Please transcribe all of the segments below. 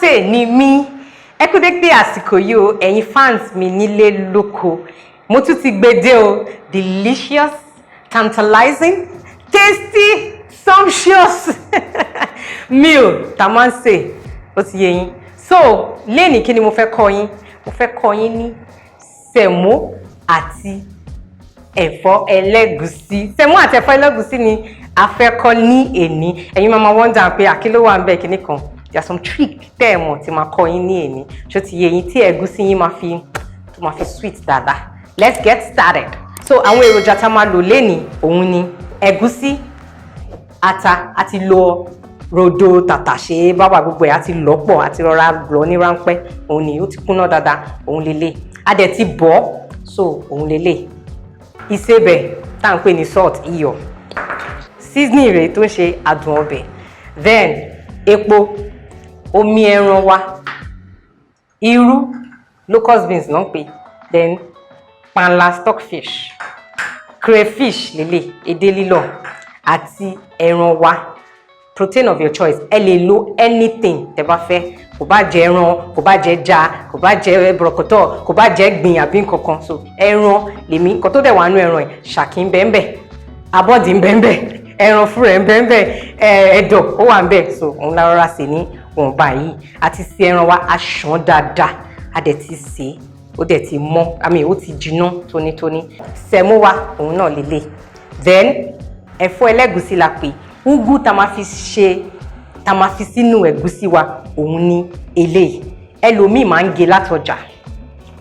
Alásè ni mí. Ẹ kú dédé àsìkò yìí o, ẹ̀yin fans mi nílé lóko. Mo tún ti gbé dé o, delicious, tantalizing, tasty, sumptuous meal tá a máa ń sè. Ó ti yé yín. So lénìí, kí ni mo fẹ́ kọ́ yín? Mo fẹ́ kọ́ yín ní sẹ̀mó àti ẹ̀fọ́ ẹlẹ́gùsí. Sẹ̀mó àti ẹ̀fọ́ ẹlẹ́gùsí ni a fẹ́ kọ́ ní èní. Ẹ̀yin máa ma wonder pé àkí ló wà ń bẹ̀, kíní kan. There are some trick tẹ́ ẹ̀ mọ̀ tí máa kọ́ yín ní èní. Ṣó ti yé yín? Tí ẹ̀gúsí yín máa fi tó máa fi sweet dáadáa. Let's get started. So àwọn èròjà tá a máa lò lénìí, òun ni ẹ̀gúsí, ata, àti lọ rodo, tàtàṣé, báwa gbogbo ẹ̀ àti lọ́pọ̀ àti rọra lọ ní ráńpẹ́. Òun ni ó ti kúnná dáadáa, òun lélẹ̀. A dẹ̀ ti bọ̀, so òun lélẹ̀. Ìsebẹ̀ tá à ń pè ní salt, iyọ̀, seasoning rẹ̀ tó ń ṣe adùn ọbẹ̀, then epo, omi ẹran wa, irú, locust beans náà ń pè, then panla, stockfish, crayfish lélẹ̀, edé lílọ̀ àti ẹran wa, protein of your choice. Ẹ lè lo anything tẹ́ bá fẹ́, kò bá jẹ ẹran, kò bá jẹ ẹja, kò bá jẹ bọ̀rọ̀kọ̀tọ̀, kò bá jẹ gbìn àbí nǹkankan. So ẹran lèmi, nǹkan tó dẹ̀ wà nú ẹran ẹ̀, ṣàkí ń bẹ́ẹ̀ bẹ́ẹ̀, abọ́dì ń bẹ́ẹ̀ bẹ́ẹ̀, ẹran fúnra ẹ̀ ń bẹ́ẹ̀ bẹ́ẹ̀, ẹ̀dọ̀ ó wà ń bẹ́ẹ̀. So òun la rọra sè ní wọ̀nba yìí. Àti sè ẹran wa, a ṣàn dáadáa, a dẹ̀ ti sè é, ó dẹ̀ ti mọ́ àmì, ó ti jiná tónítóní. Sẹ̀mó wa, òun náà lélẹ̀. Then ẹ̀fọ́ ẹlẹ́gùsí la pè. Úgú tá máa fi ṣe, tá máa fi sínú ẹ̀gúsí wa, òun ni eléyìí. Ẹlòmíì máa ń gé látọjà,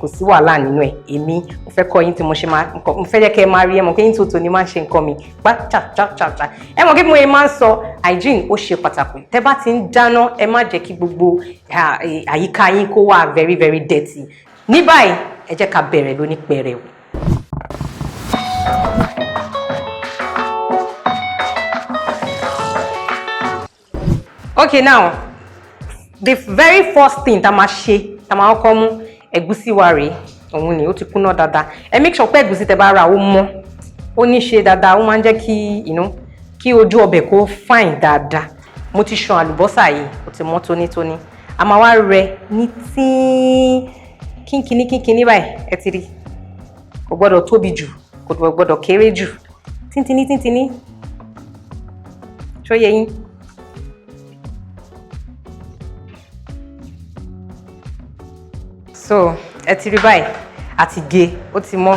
kò sí wàhálà nínú ẹ̀. Èmi mo fẹ́ kọ́ yín tí mo ṣe máa, mo fẹ́ jẹ́ kẹ́ ẹ máa rí. Ẹ mọ̀ pé yín tòótọ́ ni máa ń ṣe nǹkan mi gbá cha cha cha cha. Ẹ mọ̀ kí mo máa ń sọ, hygiene ó ṣe pàtàkì. Tẹ́ bá ti ń dáná, ẹ má jẹ́ kí gbogbo àyíká yín kó wà very very dirty. Ní báyìí, ẹ jẹ́ ká bẹ̀rẹ̀ lóní pẹrẹu. Okay, now the very first thing tá máa ṣe, tá máa kọ́kọ́ mú ẹ̀gúsí wa rèé. Òun ni ó ti kúnná dáadáa. Ẹ make sure pé ẹ̀gúsí tẹ́ bá rà, ó mọ́, ó ní ṣe dáadáa. Ó máa ń jẹ́ kí kí ojú ọbẹ̀ kó fine dáadáa. Mo ti ṣan àlùbọ́sà yìí, ó ti mọ́ tónítóní. A máa wá rẹ ní tíín, kínkínní kínkínní báyìí. Ẹ ti rí, kò gbọ́dọ̀ tóbi jù, kò gbọ́dọ̀ kéré jù, tíntínní tíntínní. Ṣó yé yín? So ẹ ti rí báyìí, àti gé, ó ti mọ́.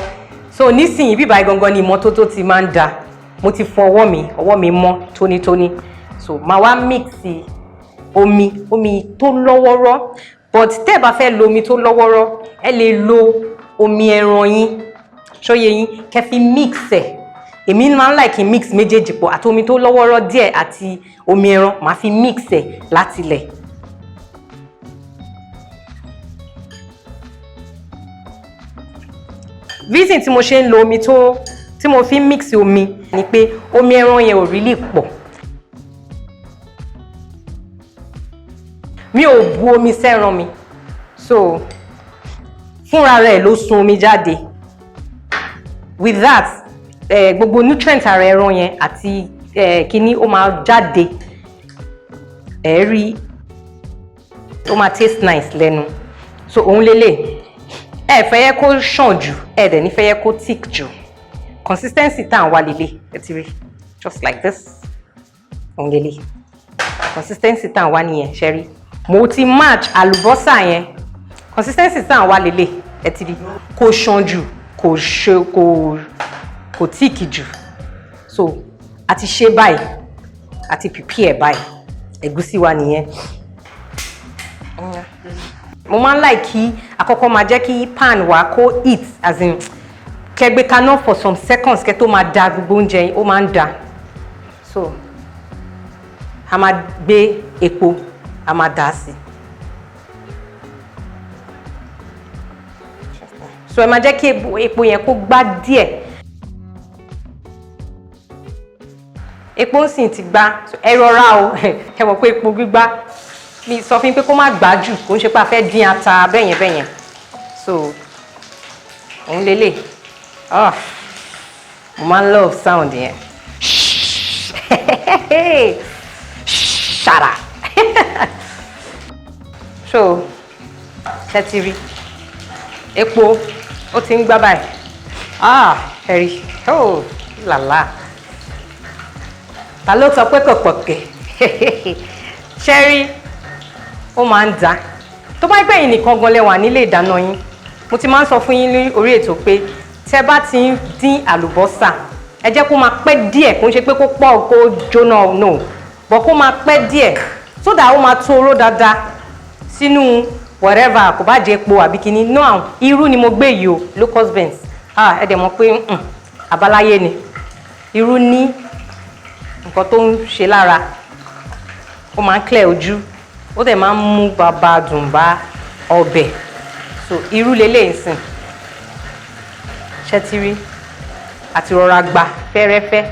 So nísìnyí, bíbáyìí gangan ni ìmọ́tótó ti máa ń da. Mo ti fọ ọwọ́ mi, ọwọ́ mi mọ́ tónítóní. So màá wá mix omi, omi tó lọ́wọ́rọ́. But tẹ́ ẹ bá fẹ́ lo omi tó lọ́wọ́rọ́, ẹ lè lo omi ẹran yín. Ṣó yé yín? Kẹ́ fi mix ẹ̀. Èmi máa ń like kí n mix méjèèjì pọ̀, àti omi tó lọ́wọ́rọ́ díẹ̀ àti omi ẹran, màá fi mix ẹ̀ láti lẹ̀. Reason tí mo ṣe ń lo omi tó, tí mo fi ń mix omi, ni pé omi ẹran yẹn ò really pọ̀. Mi ò bu omi sẹ́ran mi, so fúnra rẹ̀ ló sun omi jáde. With that, gbogbo nutrient ara ẹran yẹn àti kíní ó máa jáde. Ẹ rí, ó máa taste nice lẹ́nu. So òun lélẹ̀. Ẹ fẹ́ yẹ kó ṣàn jù, ẹ dẹ̀ ní fẹ́ yẹ kó thick jù. Consistency tá à ń wá lélẹ̀. Ẹ ti rí, just like this, òun lélẹ̀. Consistency tá à ń wá nìyẹn. Ṣe rí, mo ti match àlùbọ́sà yẹn. Consistency tá à ń wá lélẹ̀. Ẹ ti rí, kò ṣàn jù, kò ṣe, kò thick jù. So a ti ṣe báyìí, a ti prepare báyìí. Ẹ̀gúsí wa nìyẹn. Mo máa ń like kí àkọ́kọ́ máa jẹ́ kí pan wa kó heat, as in kẹ́ gbé kaná for some seconds kẹ́ tó máa da gbogbo oúnjẹ yín, ó máa ń da. So a máa gbé epo, a máa dà á sí. So ẹ máa jẹ́ kí epo yẹn kó gbá díẹ̀. Epo ń sìn ti gbá, ẹ rọra o. Ẹ mọ̀ pé epo gbígbá, mi sọ fún yín pé kó má gbá jù, kó ń ṣe pé a fẹ́ dín ata bẹ́yẹn bẹ́yẹn. So òun lélẹ̀. Ah, mo máa ń love sound yẹn. Ṣàrà. So ṣe ti rí epo, ó ti ń gbá báyìí. Ah, ẹ̀rí, oh làlá, ta ló sọ pé kò pọ̀ kẹ̀? Ṣe rí, ó máa ń da tó bá gbẹ̀yìn nìkan gan lẹ́wà nílé ìdáná yín. Mo ti máa ń sọ fún yín ní orí ètò pé tẹ́ bá ti ń dín àlùbọ́sà, ẹ jẹ́ kó máa pẹ́ díẹ̀. Kó ń ṣe pé kó pọ̀ kó jóná, no, but kó máa pẹ́ díẹ̀ so that ó máa tó dáadáa sínú whatever, kò bá jẹ́ epo àbí kíní. Now, irú ni mo gbé yìí o, locust beans. Ah, ẹ dẹ̀ mọ̀ pé àbáláyé ni irú ní nǹkan tó ń ṣe lára. Ó máa ń clear ojú, ó dẹ̀ máa ń mú bàbá dùn bá ọbẹ̀. So irú leléyìí sìn, ṣẹ́ ti rí àti rọra gba fẹ́rẹ́fẹ́.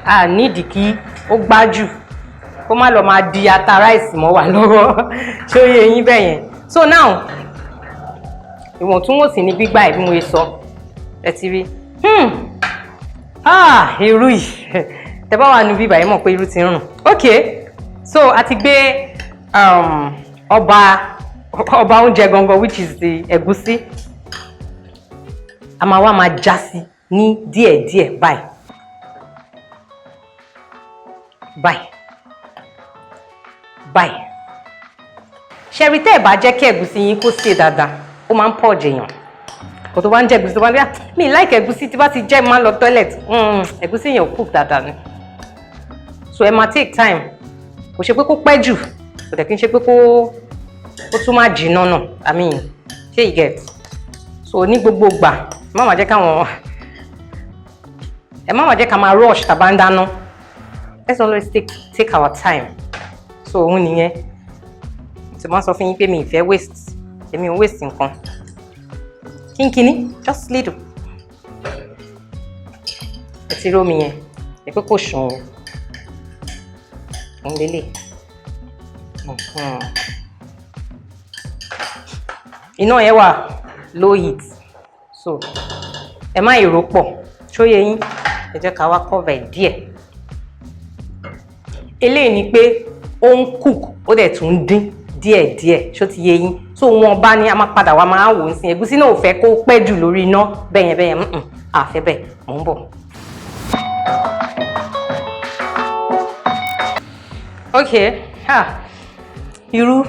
A nídìí kí ó gbá jù, kó má lọ máa di ata rice mọ́ wa lọ́wọ́. Ṣé ó yé yín bẹ́ẹ̀ yẹn? So now, ìwọ̀ntúnwọ̀nsì ní gbígbà ẹ̀ bí mo ṣe sọ. Ẹ ti rí. Ah, irú yìí, tẹ bá wà níbí báyìí, mọ̀ pé irú ti ń rùn. Ok, so a ti gbé ọba oúnjẹ gangan, which is the ẹ̀gúsí. A máa wá máa já sí ní díẹ̀díẹ̀ báyìí báyìí báyìí. Ṣẹ̀rí, tẹ́ ẹ̀ bá jẹ́ kí ẹ̀gúsí yín kó sè dáadáa, ó máa ń pọ̀ jèèyàn. Kò tó bá ń jẹ ẹ̀gúsí, tó bá ń bí mi like ẹ̀gúsí, tí bá ti jẹ́, máa ń lọ toilet. Ẹ̀gúsí yẹn ò cook dáadáa ni. So ẹ máa take time. Kò ṣe pé kó pẹ́ jù, kò dẹ̀ kí n ṣe pé kó tún má jiná náà. I mean, ṣé you get? So ní gbogbo ìgbà, má má jẹ́ káwọn ẹ má má jẹ́ ká máa rush tá a bá ń dáná. Let's always take our time. So òun nìyẹn tí mo sọ fún yín pé mi ì fẹ́ waste, èmi ò waste nǹkan kínkínní, just little. Ẹ ti rómi yẹn, ẹ pé kò ṣàn o, òun lélẹ̀. Iná yẹn wà low heat, so ẹ má èrò pọ̀. Ṣó yé yín? Ẹ jẹ́ ká wá cover ẹ̀ díẹ̀. Eléyìí ni pé ó ń cook, ó dẹ̀ tún ń dín díẹ̀díẹ̀. Ṣó ti yé yín? So wọn bá ní a máa padà wá máa wò ó sí. Ẹ̀gúsí náà ò fẹ́ kó pẹ́ jù lórí iná bẹ́yẹn bẹ́yẹn. Àfẹ́ bẹ́ẹ̀. Mò ń bọ̀. Ok, ha, irú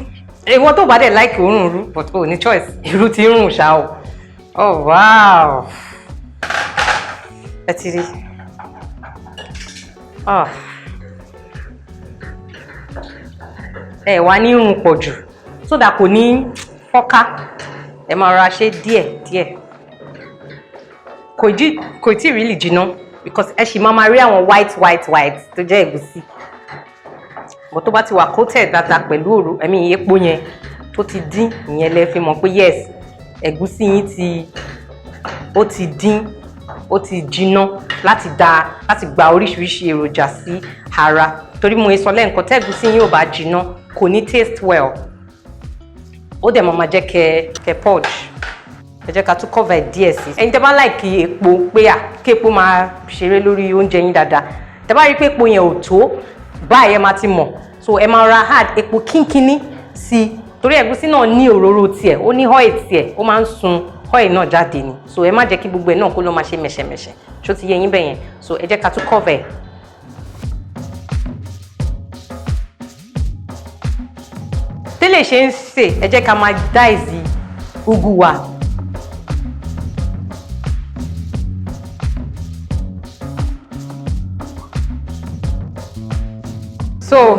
ìwọ tó bá dẹ̀ like òórùn irú, but o ní choice, irú ti ń rùn ṣá o. Oh wow, ẹ ti rí. Ah, ẹ wá ní irun pọ̀ jù so that kò ní fọ́ká. Ẹ máa ra ṣe díẹ̀ díẹ̀. Kò tí really jiná because ẹ ṣì máa máa rí àwọn white white white tó jẹ́ ẹ̀gúsí, but tó bá ti wà coated dáadáa pẹ̀lú òru ẹ̀mí epo yẹn tó ti dín, ìyẹn lẹ fi mọ̀ pé yes, ẹ̀gúsí yín ti ó ti dín, ó ti jiná láti da láti gba oríṣiríṣi èròjà sí ara. Torí mo sọ lẹ́ǹkan, tẹ́gúsí yín ò bá jiná, kò ní taste well, ó dẹ̀ máa ma jẹ́ kẹ́ purge. Ẹ jẹ́ ká tún cover ẹ̀ díẹ̀ sí. Ẹ̀yin tẹ́ bá like epo, pé à kí epo máa ṣeré lórí oúnjẹ yín dáadáa, tẹ́ bá rí pé epo yẹn ò tó báyìí, ẹ máa ti mọ̀. So ẹ máa ra add epo kínkínní sí i, torí ẹ̀gúsí náà ní òróró tiẹ̀, ó ní oil tiẹ̀, ó máa ń sun oil náà jáde ni. So ẹ má jẹ́ kí gbogbo ẹ̀ náà kó ló máa ṣe mẹ̀ṣẹ̀mẹ̀ṣẹ̀. Ṣó ti yé yín bẹ́yẹn? So ẹ jẹ́ ká tún cover ẹ̀. Tẹ́lẹ̀ ṣe ń sè, ẹ jẹ́ ká máa dice ugu wa. So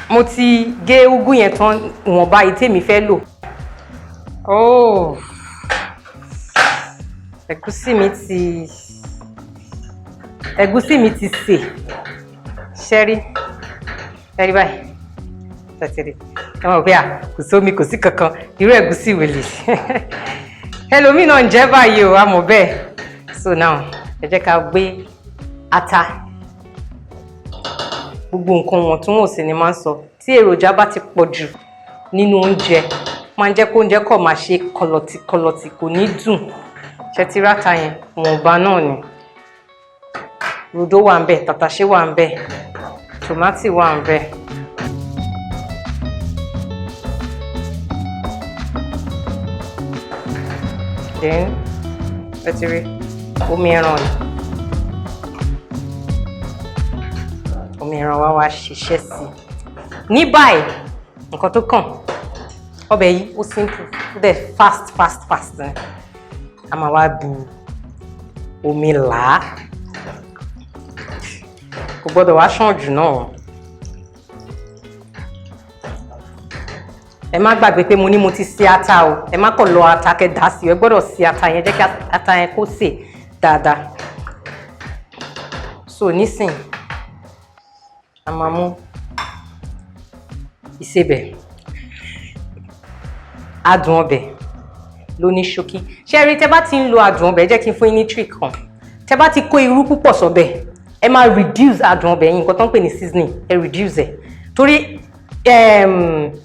mo ti gé ugu yẹn tán, ìwọ̀nba èyí tèmi fẹ́ lò. Oh, ẹ̀gúsí mi ti sè. Ṣẹ́rí, ṣẹ́rí báyìí, tẹ̀tẹ̀rẹ̀ ẹ mọ̀ pé à kò sómi, kò sí kankan. Irú ẹ̀gúsí wèlé ẹlòmíì náà ń jẹ́ báyìí o, a mọ̀ bẹ́ẹ̀. So now, ẹ jẹ́ ká gbé ata. Gbogbo nǹkan wọ̀ntúnwọ̀nsì ni máa ń sọ. Tí èròjà bá ti pọ̀ jù nínú oúnjẹ, máa ń jẹ́ kó oúnjẹ kọ̀ máa ṣe kọlọ̀tì kọlọ̀tì, kò ní dùn. Ṣe ti ráta yẹn, ìwọ̀nba náà ni. Rodo wà ń bẹ̀, tàtàṣé wà ń bẹ̀, tòmátì wà ń bẹ̀. Then ẹ ti rí omi ẹran yìí, omi ẹran wa wá ṣiṣẹ́ sí i. Ní báyìí, nǹkan tó kàn, ọbẹ̀ yìí ó simple, ó dẹ̀ fast fast fast ni. A máa wá bu omi là á, kò gbọ́dọ̀ wá ṣàn jù náà. Ẹ má gbàgbé pé mo ní mo ti ṣe ata o. Ẹ má kàn lọ ata kẹ́ dà sí o, ẹ gbọ́dọ̀ ṣe ata yẹn, jẹ́ kí ata yẹn kó sè dáadáa. So nísìn, a máa mú ìsebẹ̀ adùn ọbẹ̀ ló ní ṣókí. Ṣé ẹ rí, tẹ́ bá ti ń lo adùn ọbẹ̀, jẹ́ kí n fún yín ní trick kan. Tẹ́ bá ti kó irú púpọ̀ sọ́bẹ̀, ẹ máa reduce adùn ọbẹ̀ yín, nǹkan tó ń pè ní seasoning, ẹ reduce ẹ̀, torí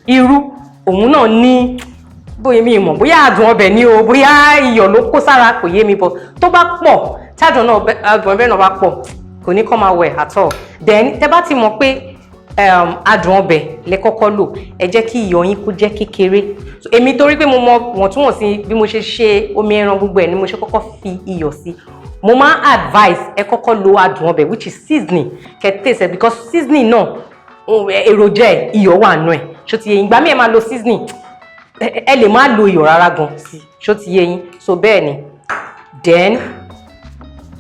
irú òun náà ní, bóyá mi mọ̀ bóyá adùn ọbẹ̀ ni o, bóyá iyọ̀ ló kó sára, kò yé mi bọ̀. Tó bá pọ̀, tí adùn ọbẹ̀ náà bá pọ̀, kò ní kọ́ máa wẹ̀ at all. Then tẹ́ bá ti mọ̀ pé adùn ọbẹ̀ lẹ kọ́kọ́ lò, ẹ jẹ́ kí iyọ̀ yín kó jẹ́ kékeré. So, èmi, torí pé mo mọ wọ̀ntúnwọ̀nsí bí mo ṣe ṣe omi ẹran gbogbo ẹ̀ ni mo ṣe kọ́kọ́ fi iyọ̀ sí. Mo máa ń advice, ẹ kọ́kọ́ lo adùn ọbẹ̀, which is seasoning, kẹ́ taste ẹ, because seasoning náà, èròjà ẹ̀, iyọ̀ wà nù ẹ̀. Ṣó ti yé yín? Ìgbà míì, ẹ máa lo seasoning, ẹ lè má lo iyọ̀ rárá gan sí. Ṣó ti yé yín? So bẹ́ẹ̀ ni. Then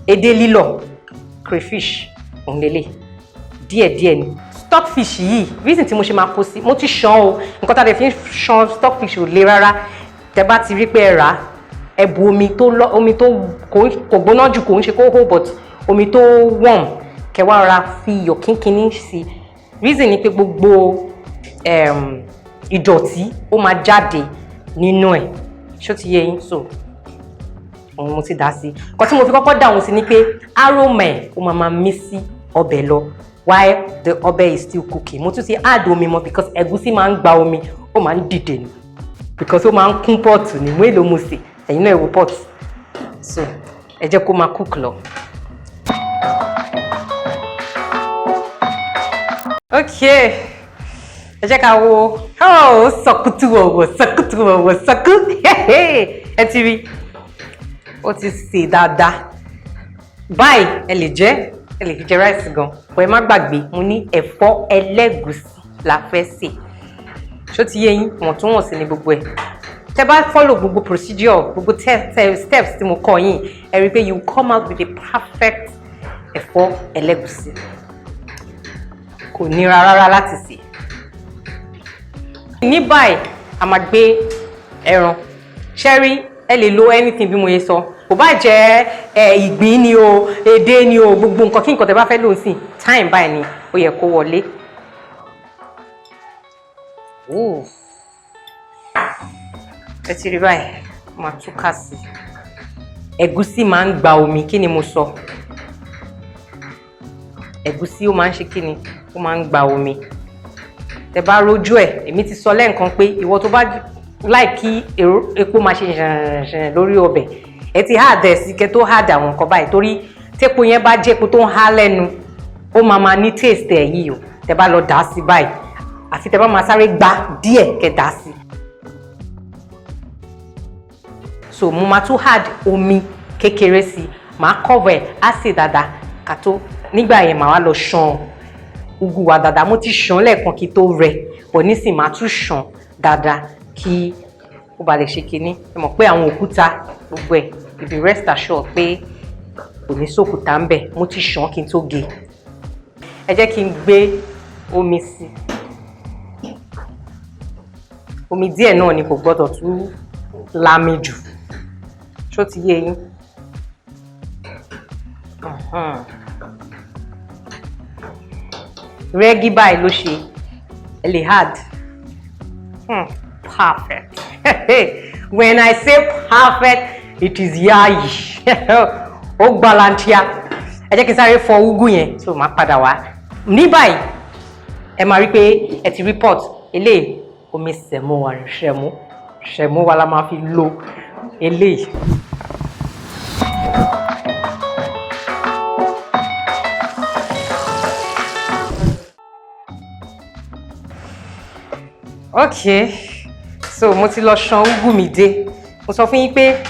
edé lílọ̀, crayfish, òun lélẹ̀, díẹ̀díẹ̀ ni. Stockfish yìí, reason tí mo ṣe máa kó sí, mo ti ṣan o. Nǹkan tá a lè fi ṣan stockfish ò le rárá. Tẹ́ bá ti rí pé ẹ rà á, ẹ bu omi tó lọ, omi tó kò gbóná jù, kò ń ṣe kó hó, but omi tó warm, kẹ́ wá ra fi iyọ̀ kínkínní sí. Reason ni pé gbogbo ìdọ̀tí ó máa jáde nínú ẹ̀. Ṣó ti yé yín? So òun mo ti dà sí. Nǹkan tí mo fi kọ́kọ́ dà òun sí ni pé aroma ẹ̀ ó máa mí sí ọbẹ̀ lọ while the ọbẹ̀ is still cooking. Mo tún ti add omi mọ́ because ẹ̀gúsí máa ń gba omi, ó máa ń dìde ni, because ó máa ń kún pot ní. Mú èlò mo sè, ẹ̀yin náà ẹ wo pot. So ẹ jẹ́ kó máa cook lọ. Okay, ẹ jẹ́ ká wo. Oh, sọkútù wọ̀wọ̀, sọkútù wọ̀wọ̀, sọkú. Ẹ ti rí, ó ti sè dáadáa báyìí. Ẹ lè jẹ, ẹ lè fi jẹ rice gan bọ́. Ẹ má gbàgbé, mo ní ẹ̀fọ́ ẹlẹ́gùsí la fẹ́ sè. Ṣó ti yé yín? Wọ̀ntúnwọ̀nsì ni gbogbo ẹ̀. Tẹ́ bá follow gbogbo procedure, gbogbo steps tí mo kọ́ yín, ẹ rí i pé you come out with a perfect ẹ̀fọ́ ẹlẹ́gùsí. Kò nira rárá láti sè. Ní báyìí, a máa gbé ẹran ṣẹ́rí. Ẹ lè lo anything bí mo yẹ sọ, kò bá jẹ́ ẹ ìgbín ni o, edé ni o, gbogbo nǹkan kí nǹkan tẹ́ bá fẹ́ lò sí time báyìí ni ó yẹ kó wọlé. Ooh. Ẹ ti rí báyìí, máa túká sí i. Ẹ̀gúsí máa ń gba omi. Kí ni mo sọ? Ẹ̀gúsí, ó máa ń ṣe kí ni? Ó máa ń gba omi. Tẹ́ bá rójú ẹ̀, èmi ti sọ lẹ́ǹkan pé ìwọ tó bá láì kí epo máa ṣe ṣẹ̀ṣẹ̀ lórí ọbẹ̀, ẹ ti add ẹ̀ sí kẹ́ tó add àwọn nǹkan báyìí, torí tépo yẹn bá jẹ́ epo tó ń há lẹ́nu, ó máa máa ní taste ẹ̀ yìí o. Tẹ́ bá lọ dà á sí báyìí, àfi tẹ́ bá máa sáré gbá díẹ̀ kẹ́ dà á sí. So mo máa tún add omi kékeré sí, màá cover ẹ̀, á sè dáadáa. Ká tó nígbà yẹn, màá wá lọ ṣan ugu wa dáadáa. Mo ti ṣan lẹ́ẹ̀kan kí tó rẹ bọ̀, nísìn màá tún ṣan dáadáa kí ó ba lè ṣe kinní. Ẹ mọ̀ pé àwọn òkúta gbogbo ẹ̀, you be rest assured pé kò ní sókúta ń bẹ̀. Mo ti ṣan kí n tó gé. Ẹ jẹ́ kí n gbé omi sí. Omi díẹ̀ náà ni, kò gbọ́dọ̀ tún lámì jù. Ṣó ti yé yín? Rẹ́gí báyìí ló ṣe. Ẹ lè add. Perfect. When I say perfect, it is yayi, ó gbalantia. Ẹ jẹ́ kí n sáré fọ úgú yẹn, so máa padà wá. Ní báyìí, ẹ máa rí pé ẹ ti rí pot eléyìí. Omi sẹ̀mó wa, sẹ̀mó sẹ̀mó wa la máa fi lo eléyìí. Okay, so mo ti lọ ṣan úgú mi dé. Mo sọ fún yín pé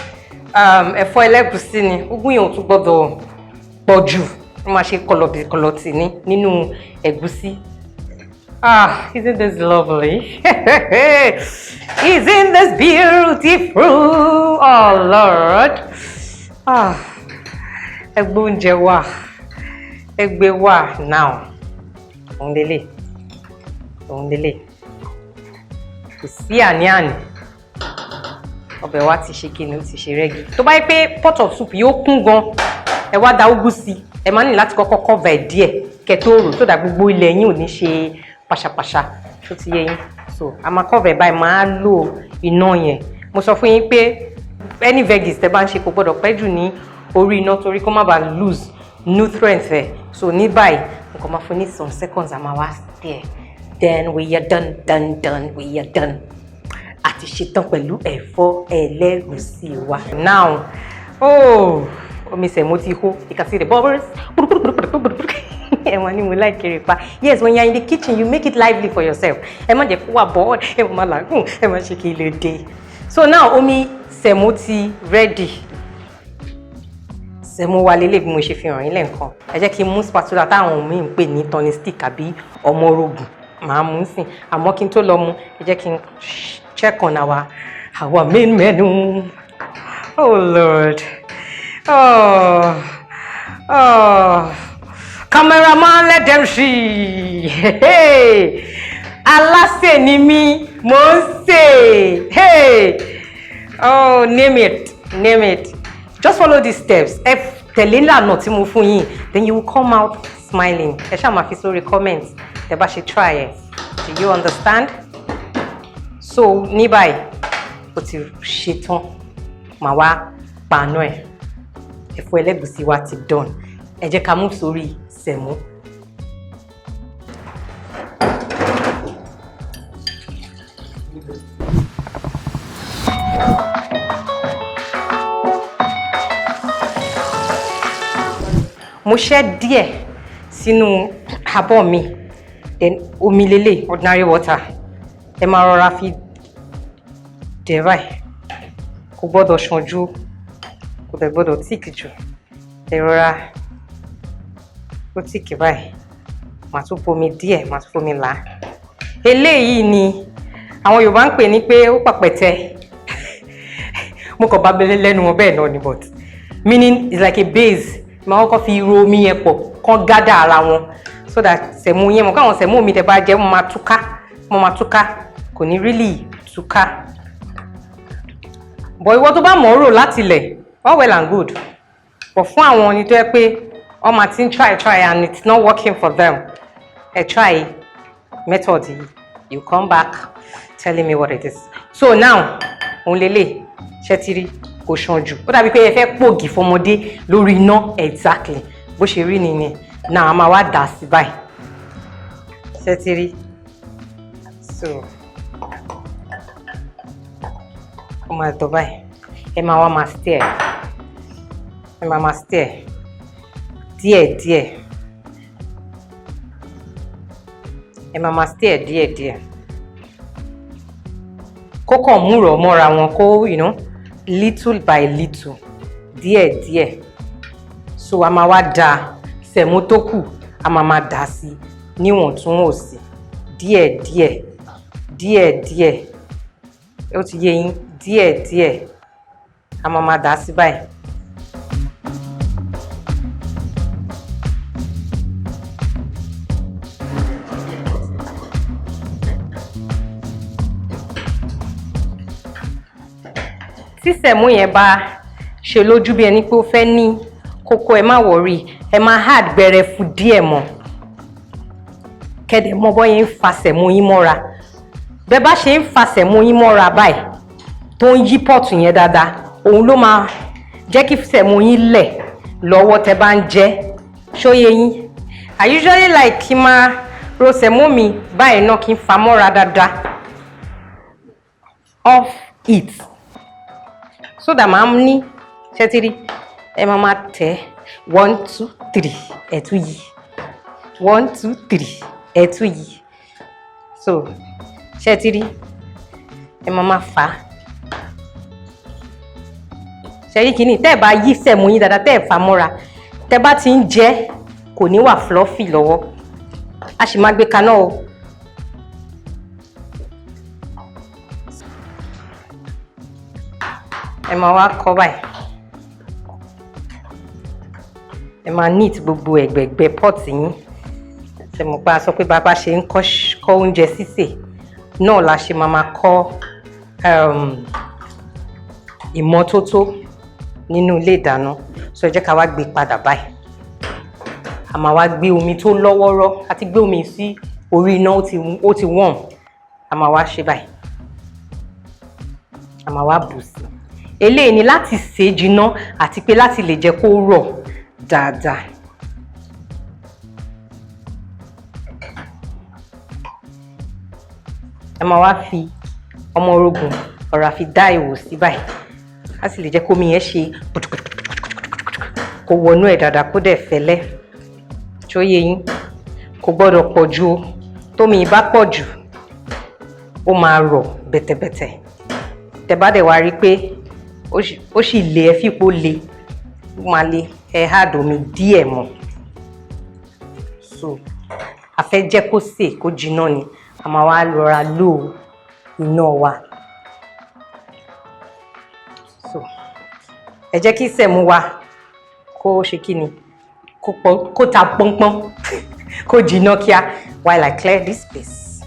Ẹ̀fọ́ ẹlẹ́gùsí ni, úgú yẹn ò tún gbọ́dọ̀ pọ̀ jù, ó máa ṣe kọlọ̀bì kọlọ̀tì ní nínú ẹ̀gúsí. Ah, isn't this lovely? Isn't this beautiful? Oh Lord. Ah, ẹgbẹ́ oúnjẹ wà, ẹgbẹ́ wà now. Òun lélẹ̀, òun lélẹ̀. Kò sí àní-àní. Ọbẹ̀ wa ti ṣe kíni, ó ti ṣe rẹ́gí. Tó bá yẹ pé pot of soup yóò kún gan, ẹ wá da úgú sí, ẹ máa ní láti kọ́kọ́ cover ẹ̀ díẹ̀ kẹ́ tó rò, so that gbogbo ilẹ̀ yín ò ní ṣe pàṣàpàṣà tó ti yé yín. So a máa cover ẹ̀ báyìí, máa lò iná yẹn. Mo sọ fún yín pé any veggies tẹ́ bá ń ṣe kò gbọ́dọ̀ pẹ́ jù ní orí iná torí kó má bàa lose nutrients ẹ̀. So ní báyìí, mo kàn máa fún ní some seconds, a máa wá stir, then we are done, done, done, we are done. Àti ṣetán pẹ̀lú ẹ̀fọ́ ẹlẹ́gùsí wa. Now, oh, omi sẹ̀mó ti hó. You can see the bubbles. Ẹ wọ́n ní mo like kiri pa. Yes, when you are in the kitchen, you make it lively for yourself. Ẹ má jẹ́ kó wà bored, ẹ má làágùn, ẹ má ṣe kí lè dé. So now, omi sẹ̀mó ti ready. Sẹ̀mó wa lélẹ̀ bí mo ṣe fi hàn yín lẹ́ǹkan. Ẹ jẹ́ kí n mú spatula táwọn míì ń pè ní turning stick àbí ọmọ orogùn, màá mú sìn. Àmọ́ kí n tó lọ mú, ẹ jẹ́ kí n check on our main menu. Oh Lord, oh, oh, cameraman, let them see. Hey, alásè ni mí, mò ń sè. Hey, oh, name it, name it. Just follow these steps. Ẹ tẹ̀lé ìlànà tí mo fún yín, then you will come out smiling. Ẹ ṣáà máa fi sórí comment tẹ́ bá ṣe try ẹ. Do you understand? So ní báyìí, ó ti ṣetán, màá wá paná ẹ̀. Ẹ̀fọ́ ẹlẹ́gùsí wa ti done. Ẹ jẹ́ ká move sórí sẹ̀mó. Mo ṣẹ́ díẹ̀ sínú abọ́ mi, then omi lélẹ̀, ordinary water. Ẹ máa rọra fi dẹ̀ báyìí, kò gbọ́dọ̀ ṣàn jù, kò dẹ̀ gbọ́dọ̀ thick jù. Ẹ rọra ó thick báyìí, màá tún bomi díẹ̀, màá tún fomi là á. Eléyìí ni àwọn Yorùbá ń pè ní pé ó pàpẹ̀tẹ̀. Mo kàn bá bẹ́lẹ́ lẹ́nu wọn bẹ́ẹ̀ náà ni, but meaning it's like a base. Máa kọ́kọ́ fi ro omi yẹn pọ̀ kán gádà ara wọn, so that sẹ̀mó yẹn mọ̀ káwọn sẹ̀mó mi tẹ́ bá jẹ́, mo máa túká, mo máa túká, kò ní really túká. But ìwọ tó bá mọ̀ ọ́ rò láti ilẹ̀, all well and good, but fún àwọn ẹni tó yẹ pé wọ́n máa ti ń try try and it's not working for them, ẹ try method yìí, you come back telling me what it is. So now, òun lélẹ̀ ṣẹ́tírí, kò ṣàn jù, ó dàbí pé ẹ fẹ́ pògì fọmọdé lórí iná. Exactly bó ṣe rí nìyẹn. Now, a máa wá dà sí báyìí. Ṣẹ́tírí? So ó máa dọ̀ báyìí. Ẹ máa wá máa stir, ẹ máa máa stir díẹ̀díẹ̀, ẹ máa máa stir díẹ̀díẹ̀, kó kàn múrọ̀ mọ́ra wọn, kó little by little, díẹ̀díẹ̀. So a máa wá da sẹ̀mó tó kù, a máa máa dà sí níwọ̀ntúnwọ̀nsì, díẹ̀díẹ̀, díẹ̀díẹ̀. Ó ti yé yín? Díẹ̀díẹ̀, a máa máa dà sí báyìí. Tí sẹ̀mó yẹn bá ṣe lójú bí ẹni pé ó fẹ́ ní kókó, ẹ má worry, ẹ máa add gbẹrẹfu díẹ̀ mọ́. Kẹ́dẹ̀ mọ́ bọ́ yẹn ń fa sẹ̀mó yín mọ́ra. Bẹ́ẹ̀ bá ṣe ń fa sẹ̀mó yín mọ́ra báyìí, tó ń yí pot yẹn dáadáa, òun ló máa jẹ́ kí sẹ̀mó yín lẹ̀ lọ́wọ́ tẹ́ bá ń jẹ. Ṣóyé yín? I usually like kí n máa ro sẹ̀mó mi báyìí náà, kí n fa mọ́ra dáadáa off it, so that màá ní ṣẹ́tírí. Ẹ máa máa tẹ̀ one, two, three, ẹ̀ tún yí, one, two, three, ẹ̀ tún yí. So ṣẹ́tírí? Ẹ máa máa fà á. Ṣẹ́yìn kìíní, tẹ́ ẹ̀ bá yí sẹ̀mó yín dáadáa, tẹ́ ẹ̀ fà mọ́ra, tẹ́ bá ti ń jẹ, kò ní wà fluffy lọ́wọ́. A sì máa gbé kaná o. Ẹ máa wá kọ́ báyìí, ẹ máa neat gbogbo ẹ̀gbẹ̀gbẹ́ pot yín. Ṣe mọ̀ pé a sọ pé bàbá ṣe ń kọ́ oúnjẹ sísè náà la ṣe máa máa kọ́ ìmọ́tótó nínú ilé ìdáná. So ẹ jẹ́ ká wá gbé padà báyìí. A máa wá gbé omi tó lọ́wọ́rọ́, a ti gbé omi sí orí iná, ó ti warm. A máa wá ṣe báyìí, a máa wá bù sí eléyìí ni láti sè é jiná àti pé láti lè jẹ́ kó rọ̀ dáadáa. Ẹ máa wá fi ọmọ orogùn ọ̀rá fi dá ìwò sí báyìí, á sì lè jẹ́ kómi yẹn ṣe kó wọnú ẹ̀ dáadáa, kó dẹ̀ fẹ́lẹ́. Tó yé yín? Kò gbọ́dọ̀ pọ̀ jù o. Tómi bá pọ̀ jù, ó máa rọ̀ bẹ̀tẹ̀bẹ̀tẹ̀. Tẹ́ bá dẹ̀ wá rí pé ó sì le, ẹ fìpó le, ó máa le, ẹ add omi díẹ̀ mọ́. So a fẹ́ jẹ́ kó sè kó jiná ni. A máa wá rọra lò iná wa. So ẹ jẹ́ kí sẹ̀mó wa kó ṣe kí ni, kó pọ̀, kó ta pọ́npọ́n, kó jiná kíá while I clear this place.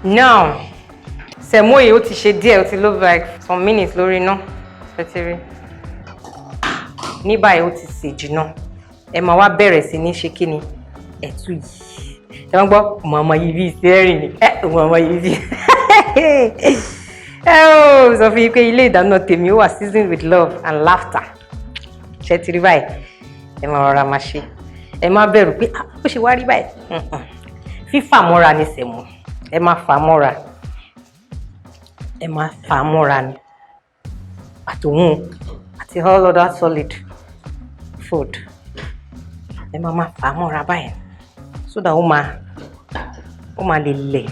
Now, sẹ̀mó yìí, ó ti ṣe díẹ̀, ó ti lò like some minutes lórí iná. Ẹ ti rí ní báyìí, ó ti sè jiná. Ẹ máa wá bẹ̀rẹ̀ sí ní ṣe kí ni, ẹ̀tú yìí. Ẹ máa gbọ́ màmá yìí bí sẹ́rìn ni ẹ màmá yìí bí ẹ ó sọ fún yín pé ilé ìdáná tèmi ó wà seasoned with love and laughter. Ṣe ti rí báyìí? Ẹ máa rọra máa ṣe. Ẹ má bẹ̀rù pé ó ṣe wá rí báyìí. Fífà mọ́ra ni sẹ̀mó. Ẹ má fà mọ́ra, ẹ má fà mọ́ra ni, àtòun àti all other solid food. Ẹ má má fà mọ́ra báyìí so that ó máa lè lẹ̀.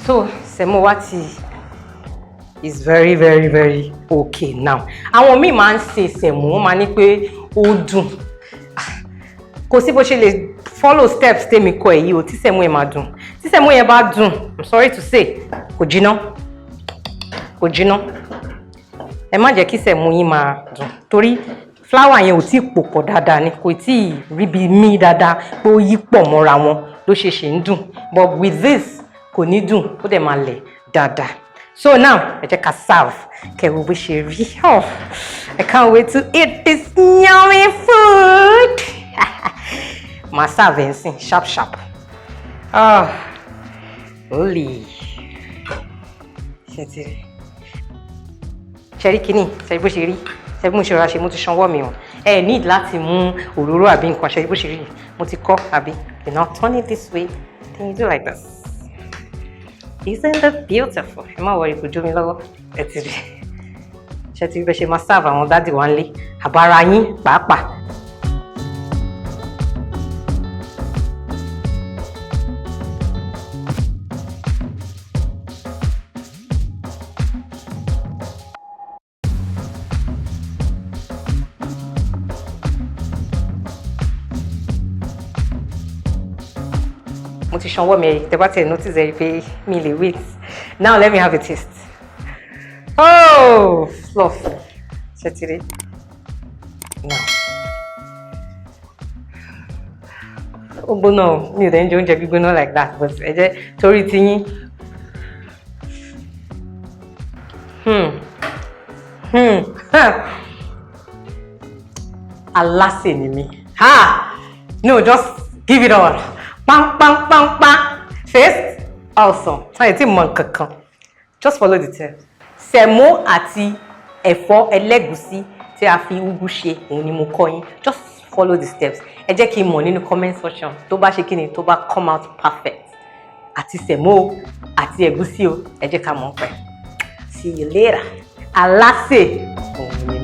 So sẹ̀mó wa ti is very very very okay now. Àwọn míì máa ń ṣe sẹ̀mó, wọ́n máa ní pé ó dùn. Kò sí bó ṣe lè follow steps tèmi kọ èyí o tí sẹ̀mó yẹn máa dùn. Tí sẹ̀mó yẹn bá dùn, I'm sorry to say, kò jiná, kò jiná. Ẹ má jẹ́ kí sẹ̀mó yín máa dùn, torí flour yẹn ò tí ì pò pọ̀ dáadáa ni, kò tí ì ríbi mí dáadáa pé ó yí pọ̀ mọ́ra wọn ló ṣe ṣe ń dùn. But with this, kò ní dùn, ó dẹ̀ máa lẹ̀ dáadáa. So now, ẹ jẹ́ ká serve, kẹ́ wo bó ṣe rí. Oh, I can't wait to eat this yummy food. Màá serve ẹ̀ ń sìn sharp sharp. Oh, holy, ṣe ti rí? Ṣe rí kíní? Ṣe rí bó ṣe rí? Ṣe bí mo ṣe rọra ṣe? Mo ti ṣanwọ́ mi o. Ẹ need láti mú òróró àbí nǹkan. Ṣe rí bó ṣe rí? Mo ti kọ́ àbí? You now turn it this way, then you do like this. Isn't that beautiful? Ẹ má worry, kò jó mi lọ́wọ́. Ẹ ti rí? Ṣe ti rí bẹ́ẹ̀ ṣe máa serve àwọn daddy wa ńlé, àbára yín pàápàá? Mo ti ṣanwọ́ mi. Tẹ́ bá tiẹ̀ notice ẹ pé mi lè wait. Now let me have a taste. Oh, fluff! Ṣe ti rí now? Ó gbóná o. Mi ò dẹ̀ ń jẹ oúnjẹ gbígbóná like that, but ẹ jẹ́ torí tiyín. Alásè ni mi. Ha, no, just give it all. Pam pam pam pam. Taste awesome. Táyì tí mọ nǹkan kan, just follow the steps. Sẹ̀mó àti ẹ̀fọ́ ẹlẹ́gùsí tí a fi úgú ṣe, òun ni mo kọ́ yín. Just follow the steps. Ẹ jẹ́ kí n mọ̀ nínú comment section tó bá ṣe kí ni, tó bá come out perfect, àti sẹ̀mó àti ẹ̀gúsí o. Ẹ jẹ́ ká mọ̀ pẹ́. See you later. Alásè òun ni.